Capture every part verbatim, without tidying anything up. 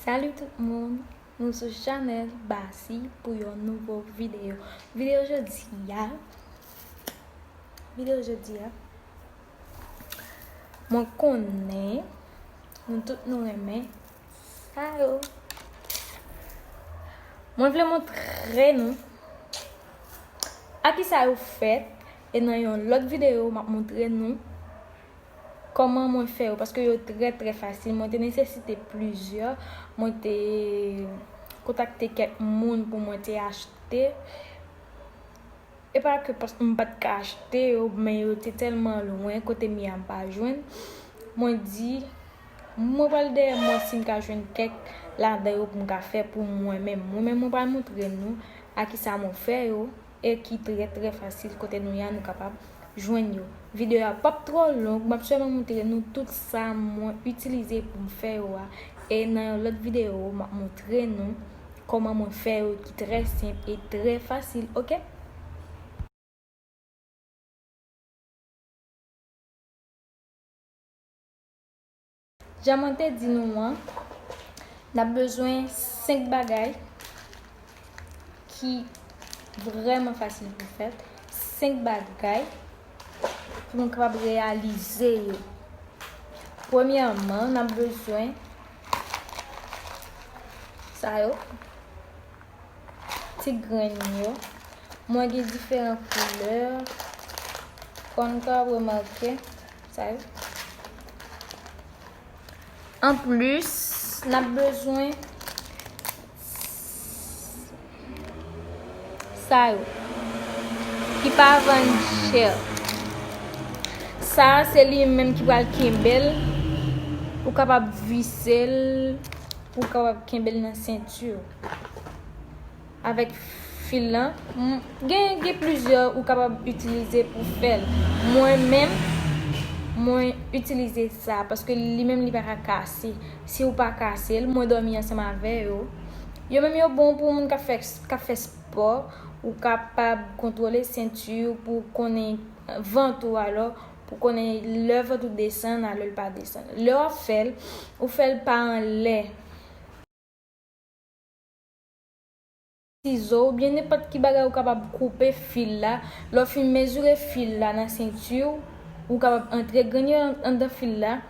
Salut tout moun, nou sou chanèl Basi pou yon nouvo videyo. Videyo jodi a, videyo jodi a, mwen konnen nou tout nou renmen sa yo. Mwen vle montre nou a ki sa yo fèt, e nan yon lòt videyo m ap montre nou kòman mwen fè yo, paske yo trè, trè fasil. Mwen te nesesite plizyè. Mwen te kontakte kèk moun pou mwen te achte. E pa ke pas-, m pa t ka achte yo, men yo te tèlman lwen, kote m ye a m pa jwenn. Mwen di, mwen pral dèyè m wè si m ka jwenn kèk ladan yo pou m ka fè pou mwen menm. Mwen menm, mwen pral montre nou a ki sa mwen fè yo. E ki trè, trè fasil, kote nou ye a nou kapab jwenn yo. Videyo a p ap twò long, m ap sèlman montre nou tout sa mwen itilize pou m fè yo a. E nan yon lòt videyo, m ap montre nou kòman mwen fè yo ki trè senp e trè fasil, oke? Jan mwen te di nou an, n ap bezwen senk bagay ki vrèman fasil pou fèt. Senk bagay pou nou kapab reyalize yo. Premyèman, n ap bezwen sa yo. Ti grenn yo. Mwen gen diferan koulè. Kòm nou ka remake sa yo. Anplis, n ap bezwen sa yo ki pa vann chè. Sa a se li menm ki pral kenbe l. Ou kapab vise l pou w kapab kenbe l nan senti w. Avèk fil lan, m, gen, gen plizyè ou kapab itilize pou fè l. Mwen menm, mwen itilize sa paske li menm li pa ka kase. Si ou pa kase l, mwen dòmi ansanm avè yo. Yo menm yo bon pou moun k ap fè, k ap fè spò, ou kapab kontwole senti w pou konnen vant ou alò, pou konnen lè vant ou desann, a lè l pa desann. Lè w ap fè l, ou fè l pa anlè. Sizo oubyen nenpòt ki bagay ou kapab koupe fil la. Lè w fin mezire fil la nan senti w, ou kapab antre grenn yo an-, anndan fil la.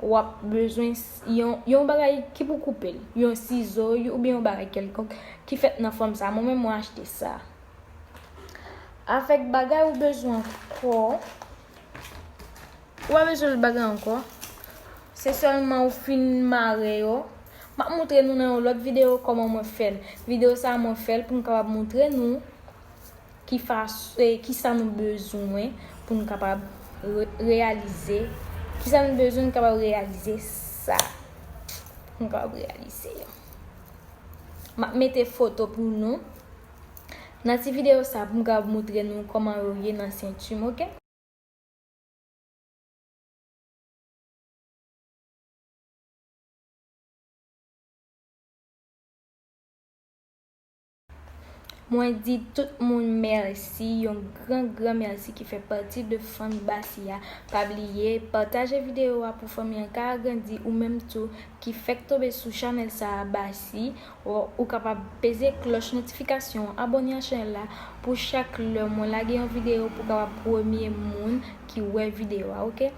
W ap bezwen s-, yon, yon bagay ki pou koupe l. Yon sizo oubyen yon bagay kèlkonk ki fèt nan fòm sa. Mwen menm, mwen achte sa. Avèk bagay ou bezwen ankò, ou pa bezwen lòt bagay ankò. Se sèlman ou fin mare yo. M ap montre nou nan yon lòt videyo kòman mwen fè l. Videyo sa a mwen fè l pou m kapab montre nou ki fas-, e, ki sa nou bezwen pou nou kapab re-, reyalize. Ki sa nou bezwen nou kapab reyalize sa. Pou nou kapab reyalize yo. M ap mete foto pou nou nan ti videyo sa pou m kapab montre nou kòman yo ye nan senti m, oke? Mwen di tout moun mèsi, yon gran, gran mèsi ki fè pati de fanmi Basi a. Pa bliye, pataje videyo a pou fanmi an ka agrandi, ou menm tou ki fèk tonbe sou chanèl sa a, Basi, ou, ou kapab peze klòch notifikasyon an, abòne a chanèl la pou chak lè mwen lage yon videyo pou w kapab premye moun ki wè videyo a, oke?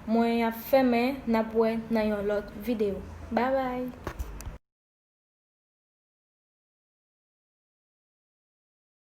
Mwen ap fèmen, n ap wè nan yon lòt videyo. Babay!